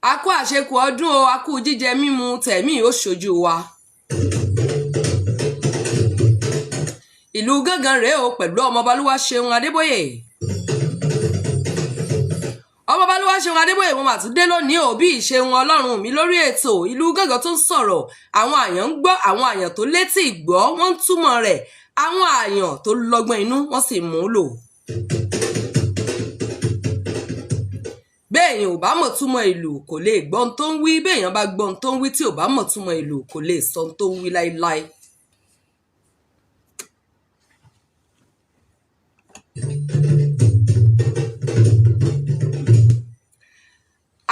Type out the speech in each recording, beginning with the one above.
A kú àṣekù ọdún o, a kú jíjẹ mímu, tẹ̀mí ó ṣojú wa. Ìlú gángan rèé o pẹ̀lú ọmọọba Olúwaṣeun Adébóyè. Ọmọọba Olúwaṣeun Adébóyè, mo mà tún dé lónìí o bí ìṣeun Ọlọ́run mi lórí ètò ìlú gángan tó ń sọ̀rọ̀. Àwọn àyàn ń gbọ́, àwọn àyàn tó létí ìgbọ́ wọ́n ń túmọ̀ rẹ̀, àwọn àyàn tó lọ́gbọ́n inú wọ́n sì mú un lò. Béèyàn ò bá mọ̀ túmọ̀ ìlú kò lè gbọ́ ohun tó ń wí, béèyàn bá gbọ́ ohun tó ń wí tí ò bá mọ̀ túmọ̀ ìlú kò lè sọ ohun tó ń wí láéláé.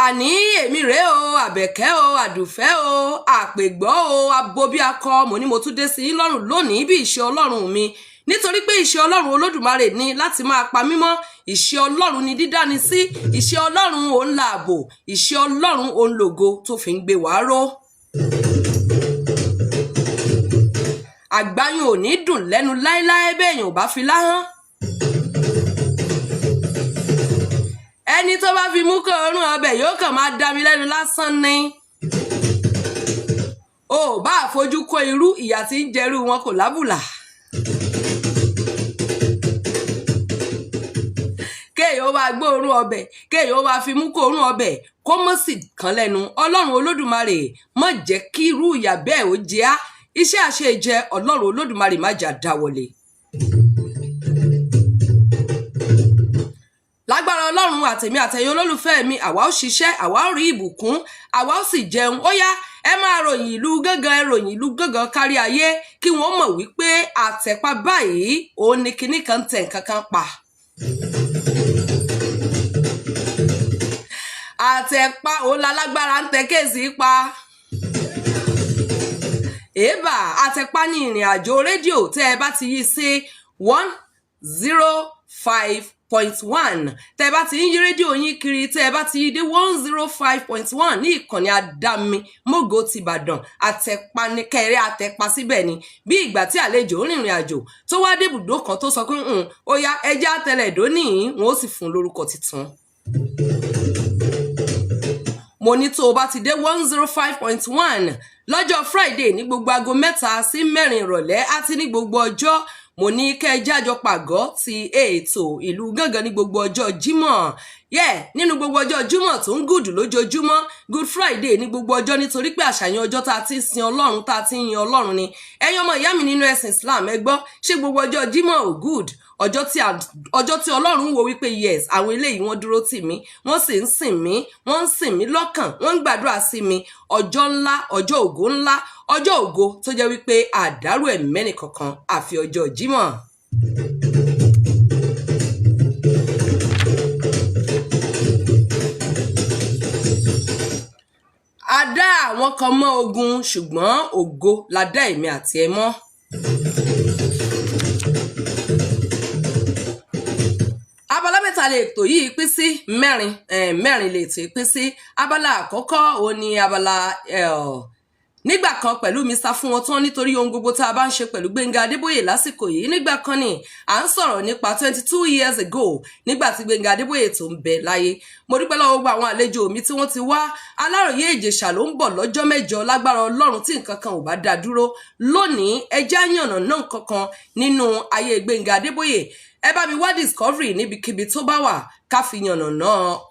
Àní èmi rèé o, àbẹ̀kẹ́ o, àdùfẹ́ o, àpègbọ́ o, abobiakọ. Mo ní mo tún dé sí yín lọ́rùn lónìí bí ìṣe Ọlọ́run mi, nítorí pé ìṣe Ọlọ́run Olódùmarè ni láti máa pa mímọ́. Ìṣe Ọlọ́run ni dídáni sí, ìṣe Ọlọ́run òun làbò, ìṣe Ọlọ́run òun lògo tó fi ń gbé wàá ró. Àgbáyùn ò ní dùn lẹ́nu láéláé béèyàn ò bá fi láhán. Ẹni tó bá fi mú kó òórùn ọbẹ̀ yóò kàn máa dá mi lẹ́nu lásán ni. O ò bá àfojú kó irú ìyà tí ń jẹrú wọn kò lábùlà. Kéèyàn ó máa gbóòórùn ọbẹ̀, kéèyàn ó máa fi mú kó òórùn ọbẹ̀ kó mọ́ sì kán lẹ́nu. Ọlọ́run Olódùmarè má jẹ́ kí irú ìyà bẹ́ẹ̀ ó jẹ á. Iṣẹ́ àṣejẹ Ọlọ́run Olódùmarè má jà dáwọ́lé. Lágbára Ọlọ́run, àtẹ̀mí àtẹ̀yìn olólùfẹ́ mi, àwa ó ṣiṣẹ́, àwa ó rí ìbùkún, àwa ó sì jẹun. Ó yá, ẹ máa ròyìn ìlú gángan, ẹ ròyìn ìlú gángan kárí ayé kí wọ́n mọ̀ wípé àtẹ̀pá báyìí òun ni kinní kan tẹ̀ nǹkan kan pa. Àtẹ̀pá òun lálágbára ń tẹ kéèsì pa. Èébà àtẹ̀pá ní ìrìn àjò rédíò tẹ́ ẹ bá ti yí sí 105.1, tẹ́ ẹ bá ti ń yí rédíò yín kiri, tẹ́ ẹ bá ti yí dé 105.1 ní ìkànnì Adámi Mógo ti Ìbàdàn, àtẹ̀pá ní kẹrẹ́ àtẹ̀pá síbẹ̀ ni. Bí ìgbà tí àlejò ń rìnrìn àjò tó wá dé ibùdó kan tó sọ pé ó yá ẹjẹ́ àtẹlẹ̀ ìdó nìyí, wọn ó sì fún un lórúkọ tuntun. Mo ní tó o bá ti dé 105.1 lọ́jọ́ Friday ní gbogbo aago 3 sí 4 ìrọ̀lẹ́ àti ní gbogbo ọjọ́, mo ní kẹ́ ẹ jájọ pàgọ́ ti ètò ìlú gángan ní gbogbo ọjọ́ Jímọ̀. Yẹ nínú gbogbo ọjọ́ Jímọ̀ tó ń gùdù lójoojúmọ́, Good Friday ní gbogbo ọjọ́, nítorí pé àṣàyàn ọjọ́ tá a ti ń sin Ọlọ́run, tá a ti ń yin Ọlọ́run ni. Ẹ̀yin ọmọ ìyá mi nínú ẹ̀sìn Islam, ẹ gbọ́, ṣé gbogbo ọjọ́ Jímọ̀ ò good? Ọjọ́ tí Ọlọ́run wo wípé yes, àwọn eléyìí wọ́n dúró tì mí, wọ́n sì ń sìn mí, wọ́n ń sìn mí lọ́kàn, wọ́n ń gbàdúrà sí mi. Ọjọ́ ńlá, ọjọ́ ògo ńlá, ọjọ́ ògo tó jẹ́ wípé àdárò ẹ̀ mẹ́nì kankan àfi ọjọ́ Jímọ̀. A dá àwọn kan mọ́ ogun, ṣùgbọ́n ògo la dá èmi àti ẹ mọ́. Abala mẹ́ta lè tò yìí pín sí, mẹ́rin, mẹ́rin lè tò pín sí. Abala àkọ́kọ́ òun ni abala nígbà kan pẹ̀lú Mr. Fún wọn tán, nítorí ohun gbogbo tá a bá ń ṣe pẹ̀lú Gbẹ́ngà Adébóyè lásìkò yìí. Nígbà kan ni à ń sọ̀rọ̀ nípa 22 years ago, nígbà tí Gbẹ́ngà Adébóyè tó ń bẹ láyé. Mo dúpẹ́ lọ́wọ́ gbogbo àwọn àlejò mi tí wọ́n ti wá. Aláròyé Ìjẹ̀ṣà ló ń bọ̀ lọ́jọ́ mẹ́jọ lágbára Ọlọ́run tí nǹkan kan ò bá dá dúró. Lónìí, ẹjẹ́ àyànnà náà kankan nínú ayé Gbẹ́ngà Adébóyè. Ẹ bá mi wá discovery níbikíbi tó bá wà ká fi yànnàná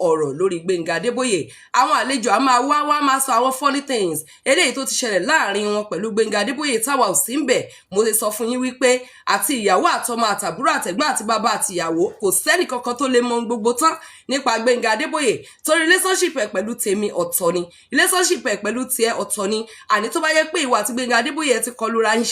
ọ̀rọ̀ lórí Gbẹ́ngà Adébóyè. Àwọn àlejò a máa wá wá máa sọ àwọn funny things eléyìí tó ti ṣẹlẹ̀ láàrin wọn pẹ̀lú Gbẹ́ngà Adébóyè táwa ò sí ń bẹ̀. Mo lè sọ fún yín wípé àti ìyàwó àtọmọ àtàbúrò àtẹ̀gbọ́n àti bàbá àti ìyàwó, kò sẹ́nì kankan tó lè mọ ohun gbogbo tán nípa Gbẹ́ngà Adébóyè, torí relationship ẹ̀ pẹ̀lú tèmi ọ̀tọ̀ ni, relationship ẹ̀ pẹ̀lú tiẹ̀ ọ̀tọ̀ ni. Àní tó bá yẹ pé ìwà àti Gbẹ́ngà Adébóyè ti kọlura yín,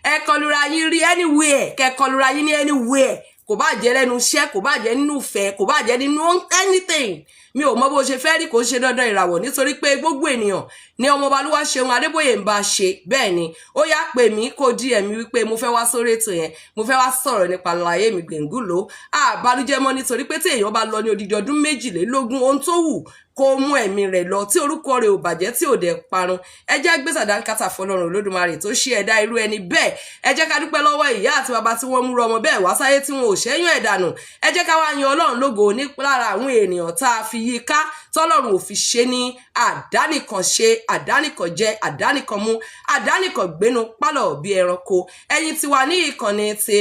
ẹ kọlura yín rí anywhere, kẹ kọlura yín ní anywhere, kò bá jẹ́ lẹ́nu iṣẹ́, kò bá jẹ́ nínú ìfẹ́, kò bá jẹ́ nínú anything, mi ò mọ bó ṣe fẹ́ rí, kò ń ṣe dandan ìràwọ̀, nítorí pé gbogbo ènìyàn ní ọmọọba Olúwaṣeun Adébóyè ń bá ṣe. Bẹ́ẹ̀ ni, ó yá, pè mí kó DM mi wípé mo fẹ́ wá sórí ètò yẹn, mo fẹ́ wá sọ̀rọ̀ nípa láyé mi Gbẹ̀ngúlò. Àbálújẹ́ mọ́, nítorí pé tí èèyàn bá lọ ní odidi ọdún 22, ohun tó wù kó mú ẹ̀mí rẹ̀ lọ, tí orúkọ rẹ̀ ò bàjẹ́, tí ò dẹ̀ parun, ẹ jẹ́ gbé sàdánkátà fọlọ́run Olódùmarè tó ṣe ẹ̀dá irú ẹni bẹ́ẹ̀. Ẹ jẹ́ ká dúpẹ́ lọ́wọ́ ìyá àti bàbá tí wọ́n múra ọmọ bẹ́ẹ̀ wá sáyé tí wọn ò Ò ṣẹ́yún ẹ̀ dànù. Ẹ jẹ́ ká wá yan Ọlọ́run lógo ní lára àwọn ènìyàn tá a fi yí ká, tọ́lọ́run ò fi ṣe ní àdánìkànṣe, àdánìkànjẹ, àdánìkànmú, àdánìkàngbénu pálọ̀ bí ẹranko. Ẹ̀yin ti wà ní ìkànnì ti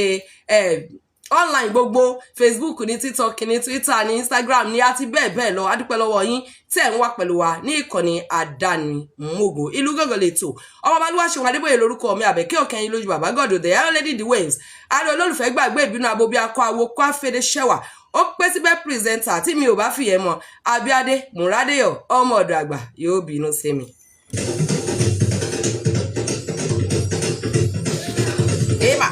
online gbogbo, Facebook ní, TikTok ní, Twitter ní, Instagram ní, àti bẹ́ẹ̀ bẹ́ẹ̀ lọ. Adúpẹ́ lọ́wọ́ yín tí ẹ̀ ń wá pẹ̀lú wa ní ìkànnì àdáni-mógo. Ìlú gángan lètò. Ọmọ balùwà ṣeun Adébóyè lórúkọ mi, Àbẹ̀kẹ́ Òkẹ́yìn lójú bàbá gọ́dọ̀, the iron lady, the waves àrẹ olólùfẹ́ gbàgbé ìbínú abobi akọ awo kó àfẹdẹ ṣẹwà ó pé síbẹ̀. Presenter tí mi ò bá fìyẹn mọ́, Abíadé Múradéyọ̀, ọmọ ọ̀dọ̀ àgbà, yóò bínú sí mi. Eba.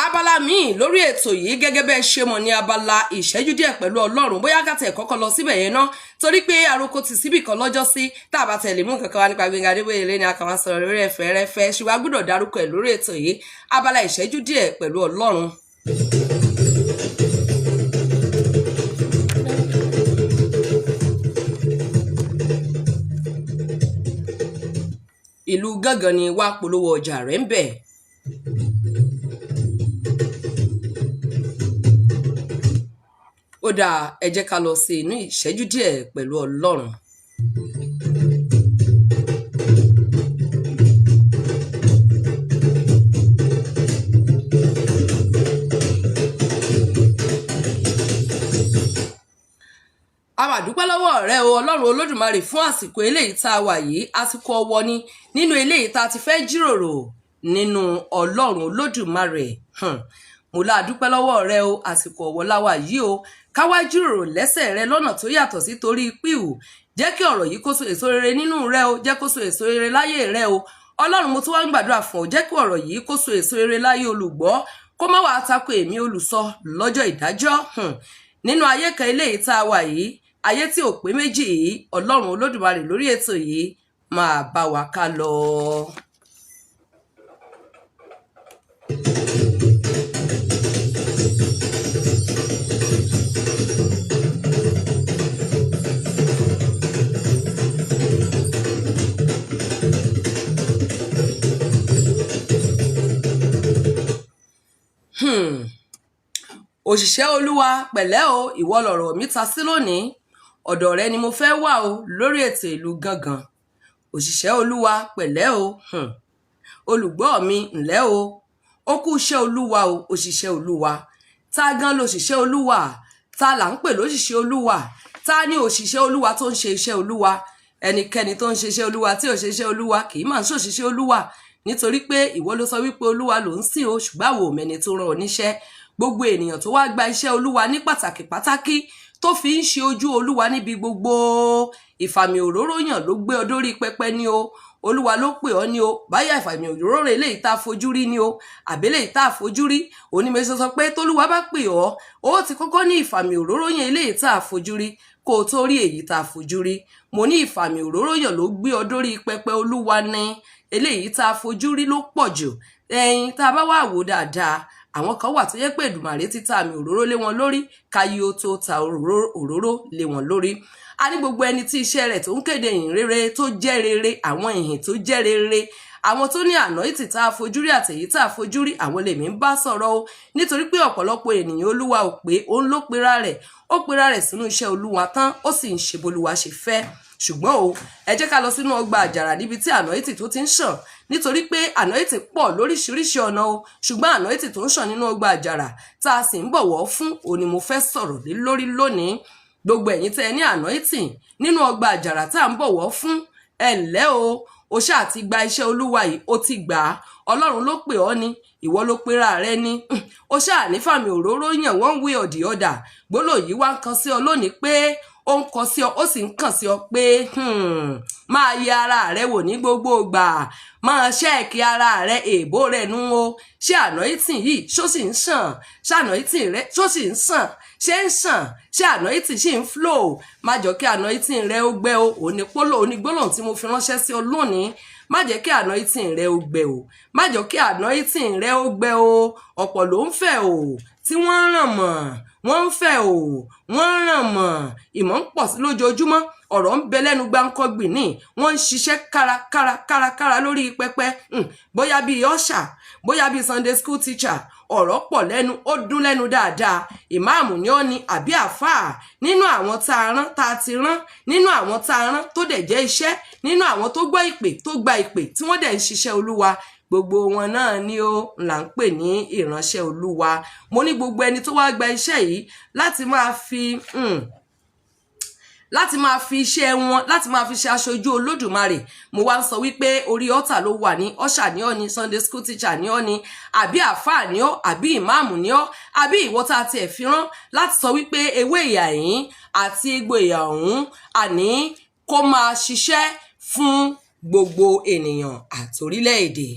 Abala míì lórí ètò yìí, gẹ́gẹ́ bẹ́ẹ̀ ṣe mọ̀, ní abala ìṣẹ́jú díẹ̀ pẹ̀lú Ọlọ́run. Bóyá ká tẹ̀ kọ́kọ́ lọ síbẹ̀ yẹn ná, torí pé àròkọ ti síbì kan lọ́jọ́ sí tá a bá tẹ̀lé mú nǹkan kan wá nípa Gbẹ́ngà Adébóyè lé ní akàwá sọ̀rọ̀ lórí ẹ̀fẹ́ rẹ́fẹ́, ṣùgbọ́n a gbọ́dọ̀ dárúkọ ẹ̀ lórí ètò yìí. Abala ìṣẹ́jú díẹ̀ pẹ̀lú Ọlọ́run. Ìlú gángan ni wàá polówó ọjà rẹ̀ ń bẹ̀. Ó dáa, ẹ jẹ́ ká lọ sí inú ìṣẹ́jú díẹ̀ pẹ̀lú Ọlọ́run. A máa dúpẹ́ lọ́wọ́ rẹ o, Ọlọ́run Olódùmarè, fún àsìkò eléyìí tá a wà yìí. Àsìkò ọwọ́ ni nínú eléyìí tá a ti fẹ́ jíròrò nínú Ọlọ́run Olódùmarè. Mo lá dúpẹ́ lọ́wọ́ rẹ o. Àsìkò ọ̀wọ́ la wà yìí o, ká wá jíròrò lẹ́sẹ̀ rẹ lọ́nà tó yàtọ̀ sí torí píù. Jẹ́ kí ọ̀rọ̀ yìí kó so èso rere nínú rẹ o, jẹ́ kó so èso rere láyé rẹ o. Ọlọ́run, mo tún wá ń gbàdúrà fún ọ, jẹ́ kí ọ̀rọ̀ yìí kó so èso rere láyé olùgbọ́, kó má wàá tako èmi olùsọ lọ́jọ́ ìdájọ́. Nínú ayé kan eléyìí tá a wà yìí, ayé tí ò pé méjì yìí, Ọlọ́run Olódùmarè, lórí ètò yìí, máa bá wa ká lọ. Òṣìṣẹ́ Olúwa, pẹ̀lẹ́ o. Ìwọ lọ̀rọ̀ mi ta sí lónìí. Ọ̀dọ̀ rẹ ni mo fẹ́ wà o lórí ètò ìlú gangan. Òṣìṣẹ́ Olúwa, pẹ̀lẹ́ o. Olùgbọ́ mi, ǹlẹ́ o, ó kú iṣẹ́ Olúwa o. Òṣìṣẹ́ Olúwa, ta gan lòṣìṣẹ́ Olúwa? Ta là ń pè lóṣìṣẹ́ Olúwa? Ta ni òṣìṣẹ́ Olúwa tó ń ṣe iṣẹ́ Olúwa? Ẹnikẹ́ni tó ń ṣe iṣẹ́ Olúwa tí ò ṣe iṣẹ́ Olúwa kì í máa ń ṣòṣìṣẹ́ Olúwa, nítorí pé ìwọ ló sọ wípé Olúwa ló ń sìn o, ṣùgbọ́n àwọn òmẹni tó rán ọ níṣẹ́. Gbogbo ènìyàn tó wá gba iṣẹ́ Olúwa ní pàtàkì pàtàkì, tó fi ń ṣe ojú Olúwa níbi gbogbo, ìfàmì òróró yàn ló gbé ọ dórí pẹpẹ ni o, Olúwa ló pè ọ ní o. Báyà ìfàmì òróró eléyìí tá a fojú rí ni o, àbí eléyìí tá a fojú rí onímọ̀ọ́sọ sọ pé tólúwa bá pè ọ́, ó ti kọ́kọ́ ní ìfàmì òróró yàn eléyìí tá a fojú rí kó o tó rí èyí tá a fojú rí. Mo ní ìfàmì òróró yàn ló gbé ọ dórí pẹpẹ Olúwa ní eléyìí tá a fojú rí ló pọ̀ jù. Ẹyin tá a bá wà wò dáadáa, àwọn kan wà tó yẹ pé Èdùmàrè ti ta àmì òróró lé wọn lórí káyé ó tó ta òróró lé wọn lórí. A ní gbogbo ẹni tí iṣẹ́ rẹ̀ tó ń kéde ìhìn rere tó jẹ́ rere, àwọn ìhìn tó jẹ́ rere, àwọn tó ní anointing tá a fojú rí àtẹ̀yí tá a fojú rí, àwọn lèmi ń bá sọ̀rọ̀ o, nítorí pé ọ̀pọ̀lọpọ̀ ènìyàn Olúwa ò pé òun ló pera rẹ̀, ó pera rẹ̀ sínú iṣẹ́ Olúwa tán, ó sì ń ṣe bólúwa ṣe fẹ́. Ṣùgbọ́n o, ẹ jẹ́ ká lọ sínú ọgbà àjàrà níbi tí anointing tó ti ń ṣàn, nítorí pé anointing pọ̀ lóríṣiríṣi ọ̀nà o, ṣùgbọ́n anointing tó ń ṣàn nínú ọgbà àjàrà tá a sì ń bọ̀wọ̀ fún òní mo fẹ́ sọ̀rọ̀ lé lórí lónìí. Gbogbo ẹ̀yin tẹ́ ẹ ní anointing nínú ọgbà àjàrà tá à ń bọ̀wọ̀ fún, ẹ ǹlẹ́ o. O ṣáà ti gba iṣẹ́ Olúwa yìí, o ti gbà á, Ọlọ́run ló pè ọ́ ni, ìwọ ló pera rẹ ni, o ṣáà ní fàmì òróró yàn one way or the other. Gbólóhùn yìí wá ń kan sí ọ lónìí pé ó ń kọ sí ọ, ó sì ń kàn sí ọ pé máa yẹ ara rẹ wò ní gbogbo ìgbà, máa check ara rẹ, èèbó rẹ nú o. Ṣé anointing yìí ṣó sì ń ṣàn? Ṣé anointing rẹ ṣó sì ń ṣàn? Ṣé ń ṣàn? Ṣé anointing ṣì ń flow? Má jọ kí anointing rẹ ó gbẹ o. Òní pólò onígbólóhùn tí mo fi ránṣẹ́ sí ọ lónìí, má jẹ́ kí anointing rẹ ó gbẹ o, má jọ kí anointing rẹ ó gbẹ o. Ọ̀pọ̀ ló ń fẹ́ o tí wọ́n ń ràn mọ́. Wọ́n ń fẹ́ o, wọ́n ń ràn mọ̀, ìmọ̀ ń pọ̀ sí lójoojúmọ́, ọ̀rọ̀ ń bẹ lẹ́nu gbáǹkọ́gbìn ní. Wọ́n ń ṣiṣẹ́ kárakára kárakára lórí pẹpẹ, bóyá bíi usher, bóyá bíi Sunday school teacher. Ọ̀rọ̀ pọ̀ lẹ́nu, ó dún lẹ́nu dáadáa. Ìmáàmù ni ó ní àbí àáfàá nínú àwọn tá a rán, tá a ti rán, nínú àwọn tá a rán tó dẹ̀ jẹ́ iṣẹ́, nínú àwọn tó gbọ́ ìpè, tó gba ìpè, tí wọ́n dẹ̀ ń ṣiṣẹ́ Olúwa, gbogbo wọn náà ni ó là ń pè ní ìránṣẹ́ Olúwa. Mo ní gbogbo ẹni tó wá gba iṣẹ́ yìí láti máa fi iṣẹ́ wọn, láti máa fi ṣe aṣojú Olódùmarè. Mo wá ń sọ wípé orí ọ̀tà ló wà ní, usher ní ọ́ ní, Sunday school teacher ní ọ́ ní, àbí àáfàá ní ọ́, àbí ìmáàmù ní ọ́, àbí ìwọ tá a tiẹ̀ fi rán láti sọ wípé ewé ìyà yín àti egbò ìyà ọ̀hún àní kó máa ṣiṣẹ́ fún gbogbo ènìyàn àtorílẹ̀-èdè.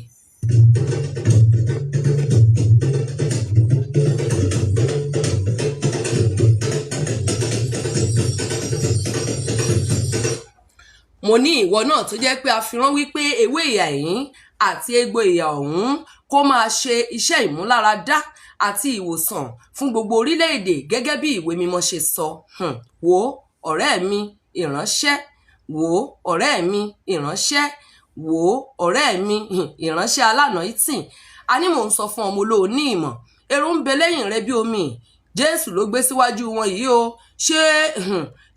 Mo ní ìwọ náà tó jẹ́ pé a fi rán wípé ewé ìyà yín àti egbò ìyà ọ̀hún kó máa ṣe iṣẹ́ ìmúláradá àti ìwòsàn fún gbogbo orílẹ̀-èdè gẹ́gẹ́ bí ìwé mímọ́ ṣe sọ. Wo ọ̀rẹ́ mi ìránṣẹ́, wò ọ̀rẹ́ mi ìránṣẹ́, wò ọ̀rẹ́ mi ìránṣẹ́ alánà ìtìn. A ní mò ń sọ fún ọmọ olóòní ìmọ̀, èrò ń bẹ lẹ́yìn rẹ bí omi. Jésù ló gbé síwájú wọn yìí o.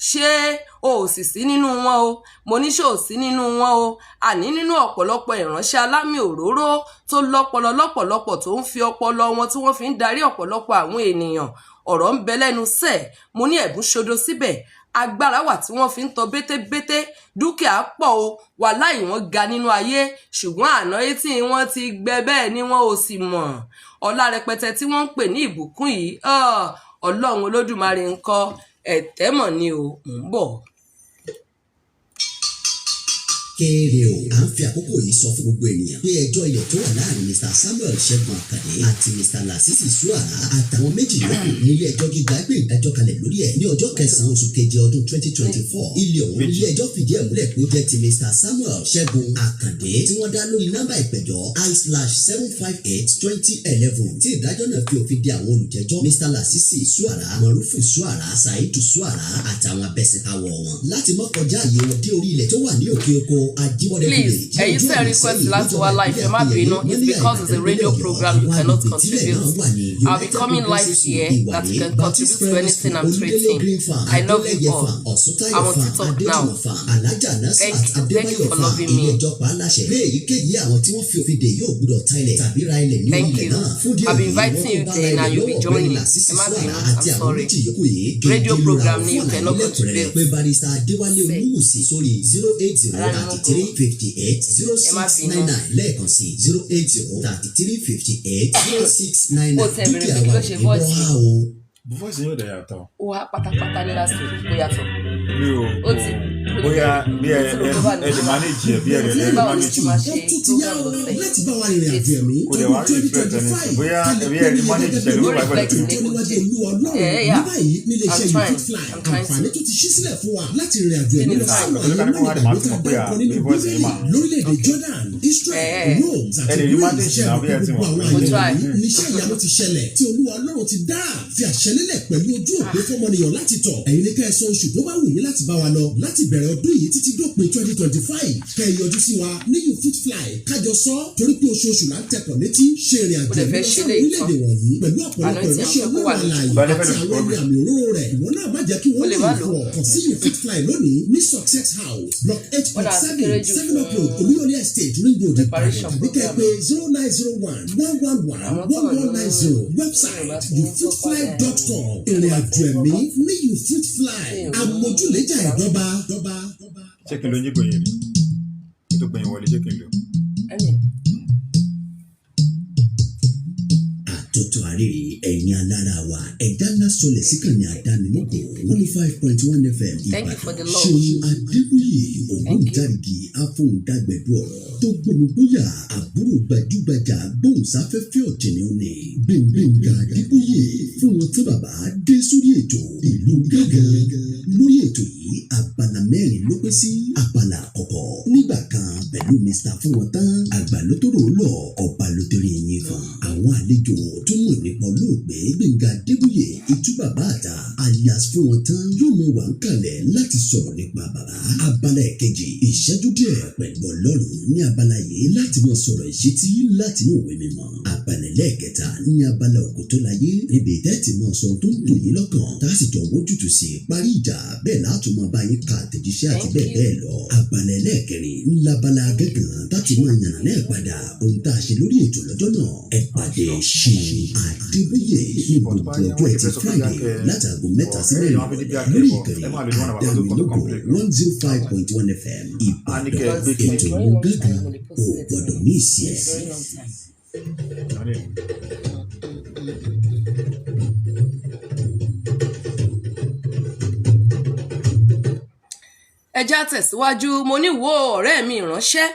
Ṣé o ò sì sí nínú wọn o? Mo ní ṣé ò sí nínú wọn o? Àní nínú ọ̀pọ̀lọpọ̀ ìránṣẹ́ alámì òróró tó lọ́pọlọ lọ́pọ̀lọpọ̀, tó ń fi ọpọlọ wọn tí wọ́n fi ń darí ọ̀pọ̀lọpọ̀ àwọn ènìyàn, ọ̀rọ̀ ń bẹ lẹ́nu sẹ́ẹ̀. Mo ní ẹ̀bùn ṣodo síbẹ̀, agbára wà tí wọ́n fi ń tọ́ bétébété, dúkìá pọ̀ o, wàláì wọ́n ga nínú ayé, ṣùgbọ́n àná etí wọn ti gbẹ, bẹ́ẹ̀ ni wọn ò sì mọ̀ ọlá rẹpẹtẹ tí wọ́n ń pè ní ìbùkún yìí. Ọlọ́run Olódùmarè ń kọ́ ẹ̀tẹ́mọ̀ ni o. Mò ń bọ̀. Kéré o, à ń fi àkókò yìí sọ fún gbogbo ènìyàn pé ẹjọ́ ilẹ̀ tó wà láàrin Mr Samuel Ṣẹ́gun Àkàdé àti Mr Lasisi Suara àtàwọn méjì yòókù ní ilé ẹjọ́ gíga gbé ìdájọ́ kalẹ̀ lórí ẹ̀ ní ọjọ́ kẹsàn-án oṣù keje ọdún 2024. Ilé ọ̀hún, ilé ẹjọ́ fìdí ẹ̀ múlẹ̀ pé ó jẹ́ ti Mr Samuel Ṣẹ́gun Àkàndé tí wọ́n dá lórí nọ́mbà ìpẹ̀jọ́ I/758/2011, tí ìdájọ́ náà fi òfin de àwọn olùjẹ́jọ́ Mr Lasisi Suara, Marufu Suara, Saidu Suara àtàwọn abẹ́sẹ̀káwọ̀ wọn láti má kọjá àyè wọn dé orí ilẹ̀ tó wà ní òkè oko Ajíbọ́dé. Please, ẹ̀yin tẹ́ request láti wá live, ẹ má bínú. It's because it's a radio program, you cannot contribute. I'll be coming live here that you can contribute to anything I'm treating. I love you all. I'm on TikTok now. Thank you, thank you for loving me. Ilé ẹjọ́ pa á láṣẹ pé èyíkéyìí àwọn tí wọ́n fi òfin dè yóò gbúdọ̀ ta ilẹ̀ tàbí ra ilẹ̀ ní Thank ilẹ̀ you. náà. Fún díẹ̀ I'll be yìí, inviting you there now, you'll be joining. Ẹ má bínú, I'm sorry. Radio program ni, you cannot contribute. Pé Barrister Adéwálé Olúwùsì sórí 080 Ara ni mo 33 58 0 Ẹ má 6 bínú. 99, lẹ́ẹ̀kan sí 080 33 58 06 99. Ó tẹ̀ bẹ̀rẹ̀ Dúkìá pé kí wa ló ò ṣe ní voice bọ́ mi? há o. Voice yóò dẹ̀ yàtọ̀. Ó wá pátápátá ní last week, ó yàtọ̀. Mi ò Ó ti bóyá bí ẹ lè manage ẹ, bí ẹ lè Báwo ni manage. ṣe máa ṣe Ó tún ti yá program o lọ́sẹ̀? láti bá wa rìnrìn àjò ẹ̀mí Kò dẹ̀ wá tọdún reflect 2025 anything. Bóyá ká lè bí pé ẹ lè ní manage gẹ́gẹ́ pẹ̀lú bí wà pẹ̀lú Reflect tó níwájú Olúwa Ọlọ́run. Yeah, Ní yeah. báyìí, nílé iṣẹ́ I'm trying. You Fit Fly, I'm trying àǹfààní tó ti ṣí sílẹ̀ fún wa láti rìnrìn àjò ẹ̀mí lọ sáwọn Pẹ̀lú àyè ká ní kó wá lè máa mọ́nìgbàgbé tá a tún mọ̀ pé dárúkọ nínú à, voice yìí Bíbélì máa. lórílẹ̀‐èdè Jordan, Israel, Eh. Rome Ẹ àti lè rí Greece. manage Ṣe náà mọ̀ bí pé ẹ ti gbogbo mọ̀ àwọn pé- àyè Mo try. wọ̀nyí níṣẹ́ ìyanu ti ṣẹlẹ̀ tí Olúwa Ọlọ́run ti dá fi àṣẹ lélẹ̀ pẹ̀lú ojú òpó fọmọnìyàn láti tọ̀. Ẹ̀yin ní kẹ́ ẹ sọ oṣù tó bá wù yín láti bá wa lọ láti bẹ̀rẹ̀ ọdún yìí títí dópin 2025. Kẹ́ ẹ yọjú sí wa ní You Fit Fly, kájọ sọ, torí pé oṣooṣù là ń tẹkọ̀ létí ṣe ìrìn àjò Mo dẹ̀ ẹ̀mí fẹ́ lọ ṣe sáwọn léyìí tán. orílẹ̀-èdè wọ̀nyí pẹ̀lú ọ̀pọ̀lọpọ̀ Àná tí ìránṣẹ́ àwọn tó wà Ọlọ́run lójú. alààyè Ìbálẹ̀ àti fẹ́ àwọn ẹni lò. àmì òróró rẹ̀. Ìwọ náà má jẹ́ kí Ó wọ́n lè lè má lò. fún ọ. Kàn sí You Fit Fly lónìí ní Success House, Block eight Ó dà point sí seven kéré jù seven up fún road, Olúyọ̀lé Estate, Ring Road, Ìbàdàn, preparation tàbí kẹ́ ẹ program. pé 0901 111 Àwọn tó one wà one ní nine zero. Website youfitfly.com. Ìrìn àjò ẹ̀mí ní You Fit Fly, àmójúlẹ̀jà ìdọ́ba. Ṣé kí n lo yín gbòyìn rí kí tó gbẹ̀yìn wọlé? Ṣé kí n lò? Ẹni. Àtòtò àrèrè, ẹ̀yin alára wa, ẹ̀dá ńlá sọlẹ̀ síkànnì àdánimọ̀kọ 105.1 FM Thank you for the Ìbàdàn. love. Ṣeun Adébóyè, ògbóǹtarìgì afọ̀húndàgbẹ̀dù ọ̀rọ̀ tó gbóngbóyà, àbúrò gbajúgbajà gbóhùnsáfẹ́fẹ́ ọ̀jẹ̀ni òní Gbẹ̀ngà Adébóyè, fún wọn tí bàbá dé sórí ètò ìlú gángan. Lórí ètò yìí, abala mẹ́rin ló pín sí. Abala àkọ́kọ́, nígbà kan pẹ̀lú Mr fún wọn tán, àgbà ló tó rò ó lọ, ọba ló torí ẹyin fún àwọn àlejò tó mọ̀ nípa. Olóògbé Gbẹ̀ngà Adébóyè, Ìtú Bàbá Àtà, alias Fún Wọn Tán, yóò mọ wà ń kalẹ̀ láti sọ̀rọ̀ nípa bàbá. Abala ẹ̀kejì, ìṣẹ́jú díẹ̀ pẹ̀lú Ọlọ́run. Ní abala yìí láti mọ sọ̀rọ̀ ìṣítí láti inú ìwé mímọ́. Abala ẹlẹ́ẹ̀kẹta ní abala òkú tó láyé, níbi tẹ́tì mọ sọ tó ń dùn yín lọ́kàn, tá a sì jọ wójútùú sí i, parí ìjà bẹ́ẹ̀ látún mọ bá yín ka àtẹ̀jíṣẹ́ àti Thank bẹ́ẹ̀ you. bẹ́ẹ̀ lọ. Abala ẹlẹ́ẹ̀kẹrin ńlábala gángan láti máa yànnà náà padà ohun tá a ṣe lórí ètò lọ́jọ́ náà. Ẹ pàdé Ṣeun Adébóyè ní gbogbo ọjọ́ Ẹtì Friday láti aago 3 sí 4 ìrọ̀lẹ́ lórí ìkànnì Àdámilógo 105.1 FM Ìbàdàn. Ètò ìlú gángan ò gbọ́dọ̀ ní ìsì ẹ̀. It's very long time. Daniel. Ẹ já tẹ̀síwájú. Mo ní wo ọ̀rẹ́ mi ìránṣẹ́,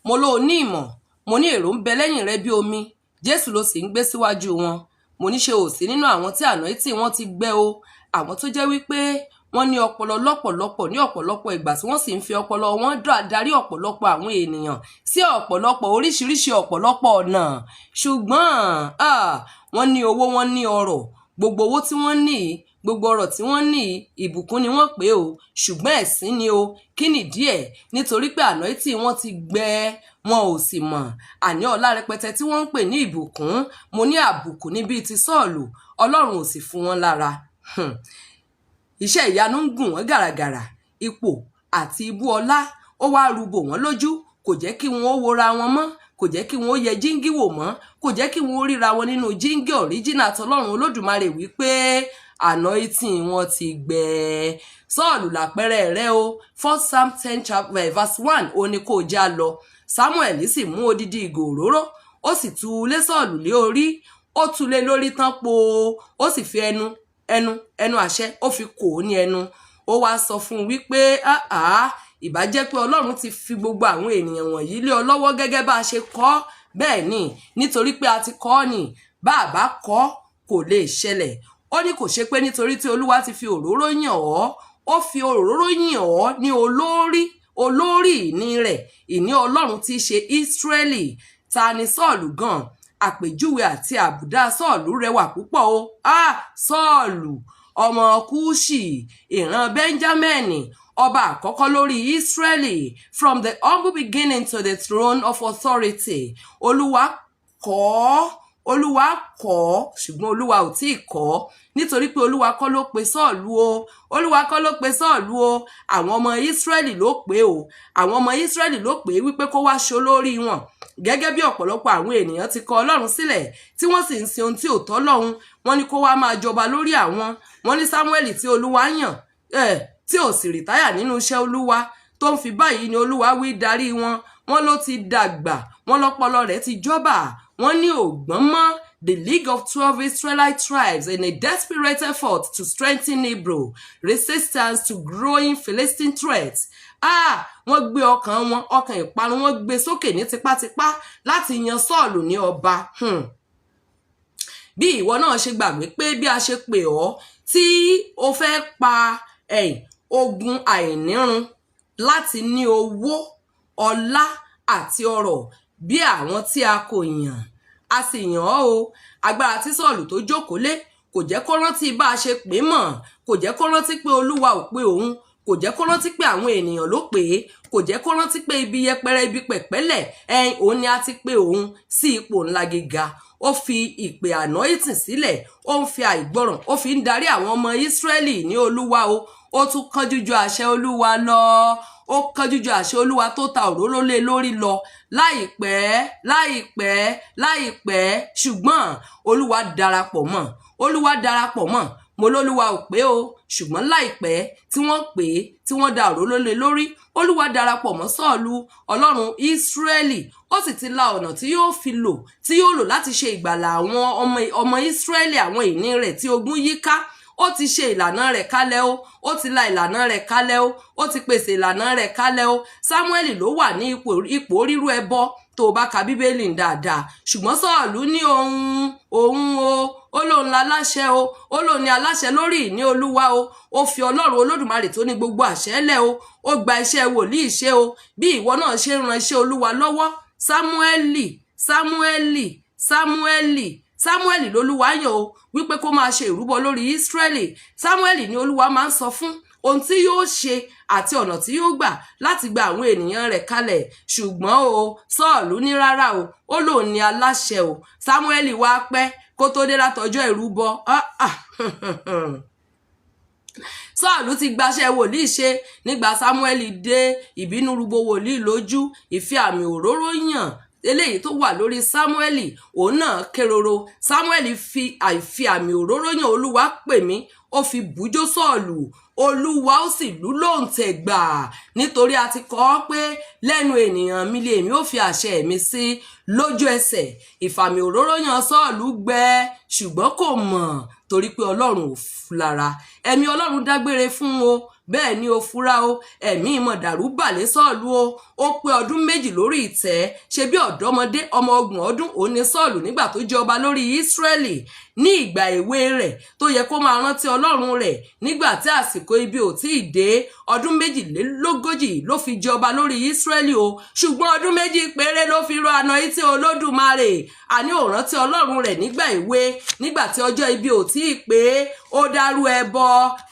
mo ló ní ìmọ̀, mo ní èrò ń bẹ lẹ́yìn rẹ bí omi, Jésù ló sì ń gbé síwájú wọn. Mo ní ṣe ò sí nínú àwọn tí àná tí wọ́n ti gbẹ o, àwọn tó jẹ́ wípé wọ́n ní ọpọlọ lọ́pọ̀lọpọ̀ ní ọ̀pọ̀lọpọ̀ ìgbà, tí wọ́n sì ń fi ọpọlọ wọn darí ọ̀pọ̀lọpọ̀ àwọn ènìyàn sí ọ̀pọ̀lọpọ̀ oríṣiríṣi ọ̀pọ̀lọpọ̀ ọ̀nà, ṣùgbọ́n wọ́n ní owó, wọ́n ní ọrọ̀. Gbogbo owó tí wọ́n ní yìí, gbogbo ọrọ̀ tí wọ́n ní yìí, ìbùkún ni wọ́n pè o, ṣùgbọ́n ẹ̀sín ni o. Kí nìdí ẹ̀? Nítorí pé àná tí wọ́n ti gbẹ, wọn ò sì mọ̀. Àní ọlá rẹpẹtẹ tí wọ́n ń pè ní ìbùkún, mo ní àbùkù níbi ti Sọ́ọ̀lù. Ọlọ́run ò sì fún wọn lára. Iṣẹ́ ìyanu ń gùn wọ́n gàràgàrà, ipò àti ibú ọlá ó wá rúbò wọ́n lójú, kò jẹ́ kí wọ́n ó wora wọn mọ́, kò jẹ́ kí wọ́n ó yẹ jíngí wò mọ́, kò jẹ́ kí wọ́n ó ríra wọn nínú jíngí original tọlọ́run Olódùmarè wípé anointing wọn ti gbẹ. Sọ́ọ̀lù làpẹrẹ rẹ o. First Sam 10 verse 1, ó ní kó o já lọ. Samuel sì mú odidi ìgò òróró, ó sì tú lé Sọ́ọ̀lù lé orí. Ó tú lé lórí tán po, ó sì fi ẹnu ẹnu ẹnu àṣẹ, ó fi kò ó ní ẹnu. Ó wáá sọ fún un wípé, "Áà, ìbá jẹ́ pé Ọlọ́run ti fi gbogbo àwọn ènìyàn wọ̀nyí lé ọ lọ́wọ́ gẹ́gẹ́ bá a ṣe kọ ọ́." Bẹ́ẹ̀ ni, nítorí pé a ti kọ ọ́ ni. Bá a bá kọ ọ́, kò lè ṣẹlẹ̀. Ó ní kò ṣe pé nítorí tí Olúwa ti fi òróró yàn ọ́, ó fi òróró yàn ọ́ ní olórí, olórí ìní rẹ̀, ìní Ọlọ́run tí í ṣe Ísírẹ́lì. Ta ni Sọ́ọ̀lù gan? Àpèjúwe àti àbùdá Sọ́ọ̀lù rẹwà púpọ̀ o. Ah, Sọ́ọ̀lù, ọmọ Kúṣì, ìran Benjamini, ọba àkọ́kọ́ lórí Ísírẹ́lì, from the humble beginning to the throne of authority. Olúwa kọ́ ọ́, Olúwa kọ́ ọ́, ṣùgbọ́n Olúwa ò tí ì kọ́ ọ́, nítorí pé Olúwa kọ́ ló pe Sọ́ọ̀lù o. Olúwa kọ́ ló pe Sọ́ọ̀lù o, àwọn ọmọ Ísírẹ́lì ló pè o. Àwọn ọmọ Ísírẹ́lì ló pè é wípé kó wá ṣolórí wọn. Gẹ́gẹ́ bí ọ̀pọ̀lọpọ̀ àwọn ènìyàn ti kọ Ọlọ́run sílẹ̀, tí wọ́n sì ń sin ohun tí ò tọ́ lọ́hun, wọ́n ní kó wá máa jọba lórí àwọn. Wọ́n ní Samuel tí Olúwa yàn tí ò sì retire nínú iṣẹ́ Olúwa, tó ń fi báyìí ni Olúwa wí darí wọn, wọ́n ló ti dàgbà, wọ́n lọ́pọlọ rẹ̀ ti jọ́bà, wọ́n ní ògbọ́n mọ́. The League of 12 Israelite tribes, in a desperate effort to strengthen Hebrew resistance to growing Philistine threats. Ah, wọ́n gbé ọkàn wọn, ọkàn ìparun, wọ́n gbé sókè ní tipátipá láti yan Sọ́ọ̀lù ní ọba. Bí ìwọ náà ṣe gbàgbé pé bí a ṣe pè ọ́ tí o fẹ́ pa ẹ̀yìn ogun àìnírun láti ní owó, ọlá àti ọrọ̀ bí àwọn tí a kò yàn, a sì yàn ọ́ o. Agbára tí Sọ́ọ̀lù tó jókòó lé kò jẹ́ kó rántí bá a ṣe pè é mọ̀, kò jẹ́ kó rántí pé Olúwa ò pé òun, kò jẹ́ kó rántí pé àwọn ènìyàn ló pè é, kò jẹ́ kó rántí pé ibi yẹpẹrẹ, ibi pẹ̀pẹ́lẹ̀ ẹ̀yìn òun ni a ti pè òun sí ipò ńlá gíga. Ó fi ìpè anointing sílẹ̀, ó ń fi àìgbọràn, ó fi ń darí àwọn ọmọ Ísírẹ́lì ní Olúwa o. Ó tún kánjú ju àṣẹ Olúwa lọ, ó kánjú ju àṣẹ Olúwa tó ta òróró lé lórí lọ. Láìpẹ́, láìpẹ́, láìpẹ́, ṣùgbọ́n Olúwa darapọ̀ mọ́, Olúwa darapọ̀ mọ́. Mo lólúwa ò pé o, ṣùgbọ́n láìpẹ́ tí wọ́n pè é, tí wọ́n da òróró lé lórí, Olúwa darapọ̀ mọ́ Sọ́ọ̀lù. Ọlọ́run Ísírẹ́lì ó sì ti la ọ̀nà tí yóò fi lò, tí yóò lò láti ṣe ìgbàlà àwọn ọmọ Ísírẹ́lì, àwọn ìní rẹ̀ tí ogun yí ká. Ó ti ṣe ìlànà rẹ̀ kalẹ̀ o, ó ti la ìlànà rẹ̀ kalẹ̀ o, ó ti pèsè ìlànà rẹ̀ kalẹ̀ o. Samuel ló wà ní ipò rírú ẹbọ tó o bá ka Bíbélì ń dáadáa, ṣùgbọ́n Sọ́ọ̀lù ní òun òun o, ó lóun la aláṣẹ o, ó lóun ní aláṣẹ lórí ìní Olúwa o. Ó fi Ọlọ́run Olódùmarè tó ní gbogbo àṣẹ lẹ̀ o. Ó gba iṣẹ́ wòlíì ṣe o. Bí ìwọ náà ṣe ń ran iṣẹ́ Olúwa lọ́wọ́, Sámúẹ́lì, Sámúẹ́lì, Sámúẹ́lì, Samuel lolúwa yàn o wípé kó máa ṣe ìrúbọ lórí Israẹli. Samuel ni Olúwa máa ń sọ fún ohun tí yóò ṣe àti ọ̀nà tí yóò gbà láti gba àwọn ènìyàn rẹ̀ kalẹ̀. Ṣùgbọ́n o, Sọ́ọ̀lù ní rárá o, ó lòun ní aláṣẹ o. Samuel wá pẹ́ kó tó dé látọjọ́ ìrúbọ. Ah, ah. Sọ́ọ̀lù ti gbaṣẹ́ wòlíì ṣe. Nígbà Samuel dé, ìbínú rúgbó wòlíì lójú. Ìfi àmì òróró yàn eléyìí tó wà lórí Samuel, òun náà kéroro. Samuel fi àìfi àmì òróró yàn Olúwa pè mí, ó fi bùjó Sọ́ọ̀lù. Olúwa ó sì lù lóǹtẹ̀ gbà, nítorí a ti kọ ọ́ pé lẹ́nu ènìyàn mi lèmi ó fi àṣẹ mi sí. Lójú ẹsẹ̀, ìfàmì òróró yàn Sọ́ọ̀lù gbẹ, ṣùgbọ́n kò mọ̀, torí pé Ọlọ́run ò lára. Ẹ̀mí Ọlọ́run dágbére fún o. Bẹ́ẹ̀ ni, ó fura o. Ẹ̀mí ìmọ̀dàrú bàlẹ́ Sọ́ọ̀lù o. Ó pé ọdún 2 lórí ìtẹ́, ṣe bí ọ̀dọ́mọdé. Ọmọ 30 ọdún òun ni Sọ́ọ̀lù nígbà tó jẹ́ ọba lórí Ísírẹ́lì. Ní ìgbà èwe rẹ̀ tó yẹ kó máa rántí Ọlọ́run rẹ̀ nígbà tí àsìkò ibi ò tí ì dé, ọdún 42 ló fi jẹ ọba lórí Ísírẹ́lì o. Ṣùgbọ́n ọdún 2 péré ló fi rọ àná etí Olódùmarè, àní ò rántí Ọlọ́run rẹ̀ nígbà èwe, nígbà tí ọjọ́ ibi ò tí ì pé. Ó dárú ẹbọ,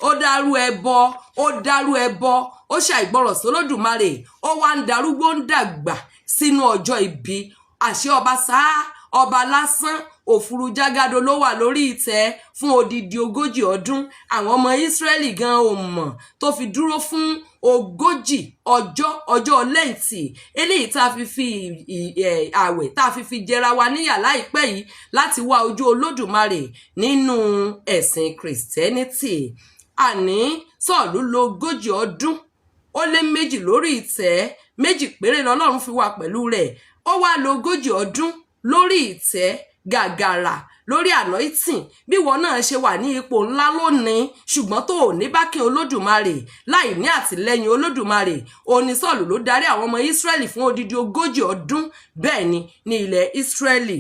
ó dárú ẹbọ, ó dárú ẹbọ, ó ṣàìgbọràn sólódùmarè. Ó wá ń darúgbó, ń dàgbà sínú ọjọ́ ibi. Àṣẹ ọba sáá, ọba lásán, òfuru jágàdo ló wà lórí ìtẹ́ fún odidi 40 ọdún. Àwọn ọmọ Ísírẹ́lì gan ò mọ̀ tó fi dúró fún 40 ọjọ́, ọjọ́ Lẹ́ǹtì eléyìí tá a fi fi ààwẹ̀ tá a fi fi jẹra wa níyà láìpẹ́ yìí láti wá ojú Olódùmarè nínú ẹ̀sìn Christianity. Àní Sọ́ọ̀lù lo 42 ọdún lórí ìtẹ́, 2 péré lọ́lọ́run fi wà pẹ̀lú rẹ̀. Ó wá lo 40 ọdún lórí ìtẹ́ gàgàrà, lórí anointing. Bí wọn náà ṣe wà ní ipò ńlá lónìí, ṣùgbọ́n tó ò ní backing Olódùmarè, láì ní àtìlẹ́yìn Olódùmarè. Òní Sọ́ọ̀lù ló darí àwọn ọmọ Ísírẹ́lì fún odidi 40 ọdún. Bẹ́ẹ̀ ni, ní ilẹ̀ Ísírẹ́lì.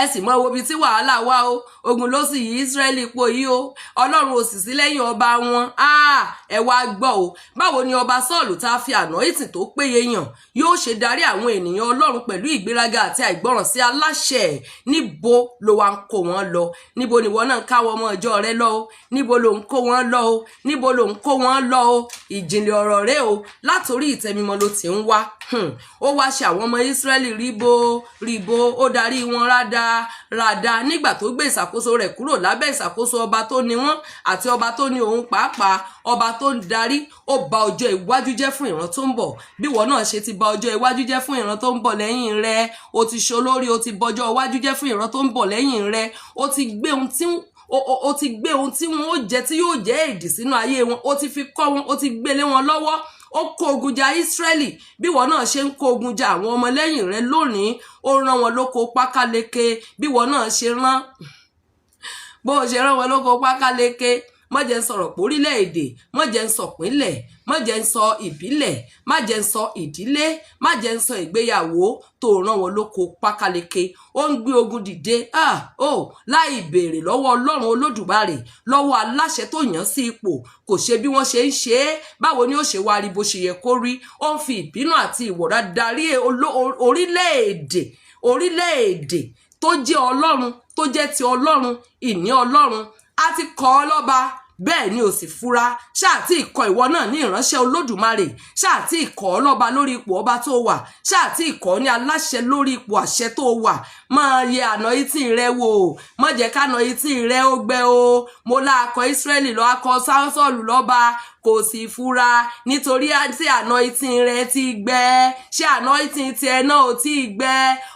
Ẹ sì mọ wo ibi tí wàhálà wà o. Ogun ló sì yí Ísírẹ́lì po yìí o. Ọlọ́run ò sì sí lẹ́yìn ọba wọn. Ẹ wá gbọ́ o, báwo ni ọba Sọ́ọ̀lù tá a fi anointing tó péye yàn yóò ṣe darí àwọn ènìyàn Ọlọ́run pẹ̀lú ìgbéraga àti àìgbọràn sí aláṣẹ? Níbo ló wá ń kó wọn lọ? Níbo ni ìwọ náà ń káwọn ọmọ ìjọ rẹ lọ o? Níbo ló ń kó wọn lọ o? Níbo ló ń kó wọn lọ o? Ìjìnlẹ̀ ọ̀rọ̀ rẹ o, látòrí ìtẹ́mímọ́ ló ti ń wá. Ó wá ṣe àwọn ọmọ Ísírẹ́lì ríbo ríbo, ó darí wọn rádá rádá nígbà tó gbé ìṣàkóso rẹ̀ kúrò lábẹ́ ìṣàkóso ọba tó ní wọn àti ọba tó ní òun pàápàá, ọba tó ń darí. Ó ba ọjọ́ iwájú jẹ́ fún ìran tó ń bọ̀. Bí ìwọ náà ṣe ti ba ọjọ́ iwájú jẹ́ fún ìran tó ń bọ̀ lẹ́yìn rẹ, o ti ṣolórí, o ti bọjọ́ iwájú jẹ́ fún ìran tó ń bọ̀ lẹ́yìn rẹ. O ti gbé ohun tí wọn ó jẹ tí yóò jẹ́ èdì sínú ayé wọn, o ti fi kọ́ wọn, o ti gbélé wọn lọ́wọ́. Ó kó ogun ja Ísírẹ́lì. Bí ìwọ náà ṣe ń kó ogun ja àwọn ọmọlẹ́yìn rẹ lónìí, ó rán wọn lóko pákáleke. Bí ìwọ náà ṣe rán, bó o ṣe rán wọn lóko pákáleke, má jẹ́ ń sọ̀rọ̀ pórílẹ̀-èdè, má jẹ́ ń sọ pínlẹ̀, má jẹ́ ń sọ ìbílẹ̀, má jẹ́ ń sọ ìdílé, má jẹ́ ń sọ ìgbéyàwó tó rán wọn lóko pákáleke. Ó ń gbé ogun dìde, ah oh, láì béèrè lọ́wọ́ Ọlọ́run Olódùmarè, lọ́wọ́ aláṣẹ tó yàn sí ipò. Kò ṣe bí wọ́n ṣe ń ṣe é. Báwo ni ó ṣe wá rí bó ṣe yẹ kó rí? Ó ń fi ìbínú àti ìwọ̀ra darí orílẹ̀-èdè, orílẹ̀-èdè tó jẹ́ Ọlọ́run, tó jẹ́ ti Ọlọ́run, ìní Ọlọ́run. A ti kọ́ ọ lọ́ba, bẹ́ẹ̀ ni ò sì fura. Ṣáà tí ìkọ ìwọ náà ní ìránṣẹ́ Olódùmarè, ṣáà tí ìkọ́ ọ lọ́ba lórí ipò ọba tó wà, ṣáà tí ìkọ́ ní aláṣẹ lórí ipò àṣẹ tó wà. Máa yẹ anointing rẹ wò, má jẹ́ ká anointing rẹ ó gbẹ o. Mo láakọ Ísírẹ́lì lọ, akọ Sọ́ọ̀lù lọ́ba, kò sì fura nítorí tí anointing rẹ ti gbẹ. Ṣé anointing tiẹ̀ náà ò tí ì gbẹ?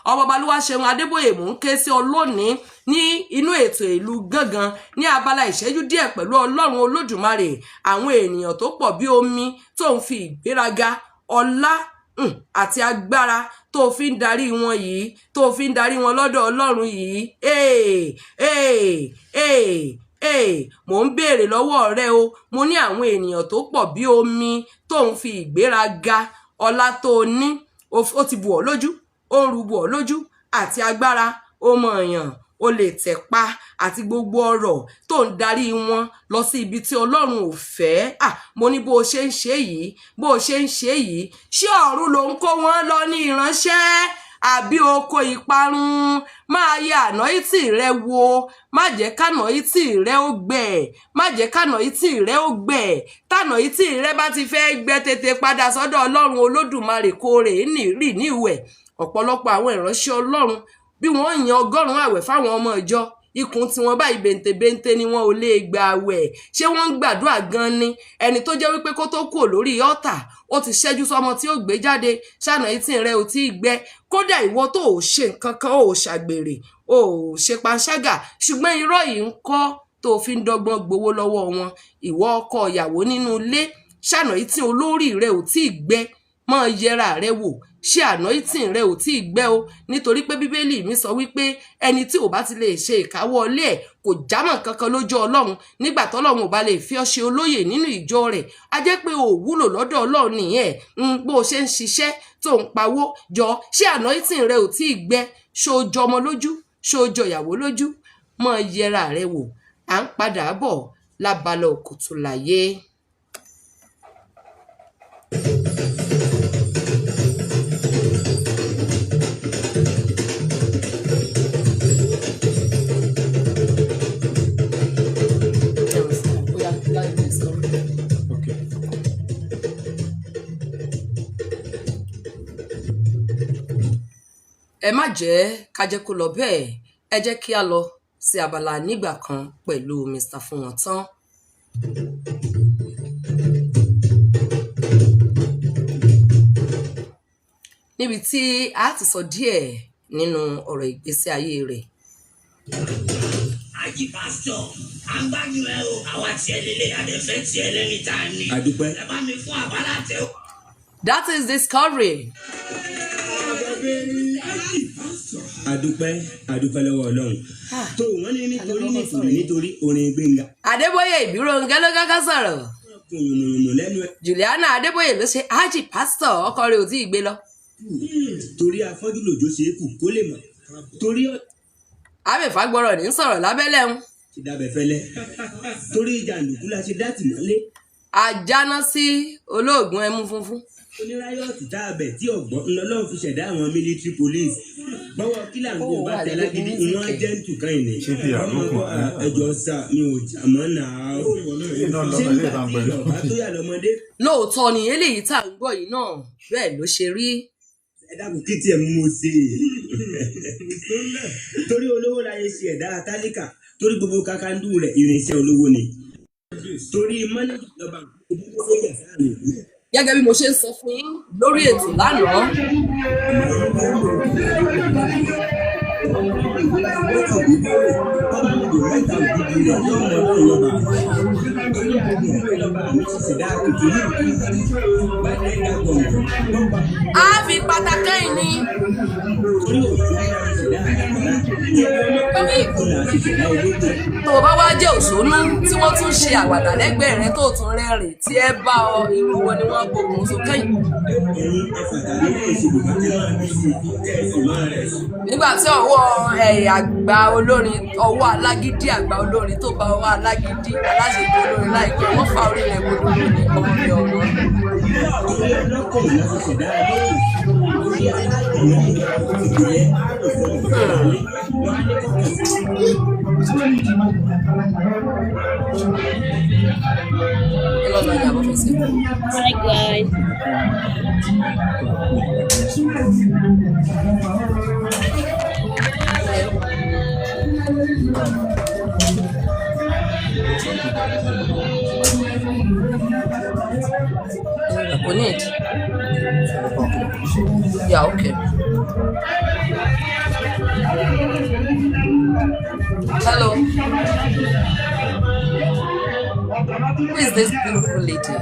Ọmọ Balúwà Ṣeun Adébóyè, mò ń ké sí ọ lónìí ní inú ètò Ìlú Gángan ní abala ìṣẹ́jú díẹ̀ pẹ̀lú Ọlọ́run Olódùmarè. Àwọn ènìyàn tó pọ̀ bí omi tó ń fi ìgbéraga, ọlá àti agbára tó fi ń darí wọn yìí, tó fi ń darí wọn lọ́dọ̀ Ọlọ́run yìí, ee ee ee ee, mò ń béèrè lọ́wọ́ rẹ o. Mo ní àwọn ènìyàn tó pọ̀ bí omi tó ń fi ìgbéraga, ọlá tó o ní, ó ti bù ọ́ lójú, ó ń rúbù ọ́ lójú, àti agbára, ó mọ̀ èèyàn o lè tẹ̀ pa, àti gbogbo ọrọ̀ tó ń darí wọn lọ sí ibi tí Ọlọ́run ò fẹ́. À mo ní bó o ṣe ń ṣe yìí, bó o ṣe ń ṣe yìí, ṣé ọ̀run ló ń kó wọn lọ ní ìránṣẹ́? Àbí oko ìparun? Máa yẹ ànáìtì rẹ wò, má jẹ́ kánáìtì rẹ ó gbẹ, má jẹ́ kánáìtì rẹ ó gbẹ. Tánáìtì rẹ bá ti fẹ́ gbẹ, tètè padà sọ́dọ̀ Ọlọ́run Olódùmarè kó rè é ní rì ní ìwẹ̀. Ọ̀pọ̀lọpọ̀ àwọn ìránṣẹ́ Ọlọ́run, bí wọ́n yan 100 àwẹ̀ fáwọn ọmọ ìjọ, ikùn tí wọ́n báyìí bẹ́ńtẹ́bẹ́ńtẹ́ ni, wọn ò lè gba àwẹ̀. Ṣé wọ́n ń gbàdúrà gan ni? Ẹni tó jẹ́ wípé kó tó kúrò lórí ọ̀tà, ó ti ṣẹ́jú sọmọ tí ó gbé jáde. Ṣáná etí rẹ ò tí ì gbẹ? Kódà ìwọ tó ò ṣe nǹkan kan, ò ṣàgbèrè, ò ṣe panṣágà, ṣùgbọ́n irọ́ yìí ń kọ́ tó fi ń dọ́gbọ́n gbowó lọ́wọ́ wọn. Ìwọ ọkọ ìyàwó nínú ilé, ṣáná etí olórí rẹ ò tí ì gbẹ? Máa yẹra rẹ wò, ṣé anointing rẹ ò tí ì gbẹ o? Nítorí pé Bíbélì mi sọ wípé ẹni tí ò bá ti lè ṣe ìkáwọ́ ilé ẹ̀ kò jámọ́ kankan lójú Ọlọ́run. Nígbà tọ́lọ́run ò bá lè fi ọ́ ṣe olóyè nínú ìjọ rẹ̀, a jẹ́ pé ò wúlò lọ́dọ̀ Ọlọ́run nìyẹn. Ń bó o ṣe ń ṣiṣẹ́ tó ń pawó jọ, ṣé anointing rẹ ò tí ì gbẹ? Ṣó o jọ ọmọ lójú? Ṣó o jọ ìyàwó lójú? Máa yẹra rẹ wò. À ń padà bọ̀ lábala òkùtù láyé. Okay. Ẹ má jẹ́ ká jẹ́ kó lọ bẹ́ẹ̀. Ẹ jẹ́ kí a lọ sí abala nígbà kan pẹ̀lú Mr. Fúnwọ̀ntán. Níbi tí a ti sọ díẹ̀ nínú ọ̀rọ̀ ìgbésí ayé rẹ̀. Ají pásítọ̀, à ń gbádùn ẹ o. Àwa tiẹ̀ lélẹ̀, àdẹ̀fẹ́ tiẹ̀ lẹ́ni tá a ní. Adúpẹ́. Ẹ bá mi fún àbálà tẹ o. That is discovery. Adúpẹ́, adúpẹ́ lọ́wọ́ Ọlọ́run tó wọ́n ní nítorí nítorí nítorí orin Gbénga. Adébóyè Ìbírónkẹ́ ló kọ́kọ́ sọ̀rọ̀. Kò yùmùyùmù lẹ́nu ẹ̀. Juliana Adébóyè ló ṣe Ají pásítọ̀, ọkọ rẹ̀ ò tí ì gbé lọ. Torí afọ́jú lòjó ṣe é kù kó lè mọ̀ torí ọ̀ Àmìfàgbọ́rọ̀ ní sọ̀rọ̀ lábẹ́lẹ̀ ń. Ti dábẹ́ fẹ́lẹ́ torí jàǹdùkú la ṣe dá tìmọ́lé. Ajáná sí olóògùn ẹmu funfun. Oníráyọ̀tì tá a bẹ̀ tí ọ̀gbọ́n ńlọlọ́run fi ṣẹ̀dá àwọn military police bọ́wọ́ kílà ń gbọ́ bá tẹ lágídí wọ́n jẹ́ ń tùkàn ìní. Ṣé PR ló kù? Ẹjọ́ sà, mi ò jà mọ́ náà. Iná Ṣé lọ́mọ ilé nígbà ìtàn tí pẹ̀lú. Yorùbá tó yà lọ́mọdé. Lóòótọ́ ni eléyìí tá à ń gbọ́ yìí náà, bẹ́ẹ̀ ló ṣe rí. Ẹ dákun, kí tiẹ̀ mú mo ṣe torí olówó láyé ṣe ẹ̀dá tálíkà, torí gbogbo kakandú rẹ̀ irinṣẹ́ olówó ni, torí mọ́nẹ́jà lọ́ba ìdúró sójà sáà nìyí. Gẹ́gẹ́ bí mo ṣe ń sọ fún yín lórí ètò lánàá, a fi pàtàkì ní tó o bá wá jẹ́ òṣónú tí wọ́n tún ṣe àwàdà lẹ́gbẹ̀ẹ́ rẹ, tó o tún rẹ́rìn tí ẹ bá ọ, irú wọn ni wọ́n gbógun sókè nígbà tí ọwọ́ ẹ̀ àgbà olórin, ọwọ́ alágídí àgbà olórin tó bá ọwọ́ alágídí aláṣejù olórin láìpẹ́, wọ́n fa orí rẹ̀ kodò ní ọmọ mi ọ̀wọ́n. Ẹ lọ́ọ́ lọ́jà bọ́ fẹsẹ̀. Hi guys. Kò ní ìdí. Yeah, okay. Hello. Who is this beautiful lady?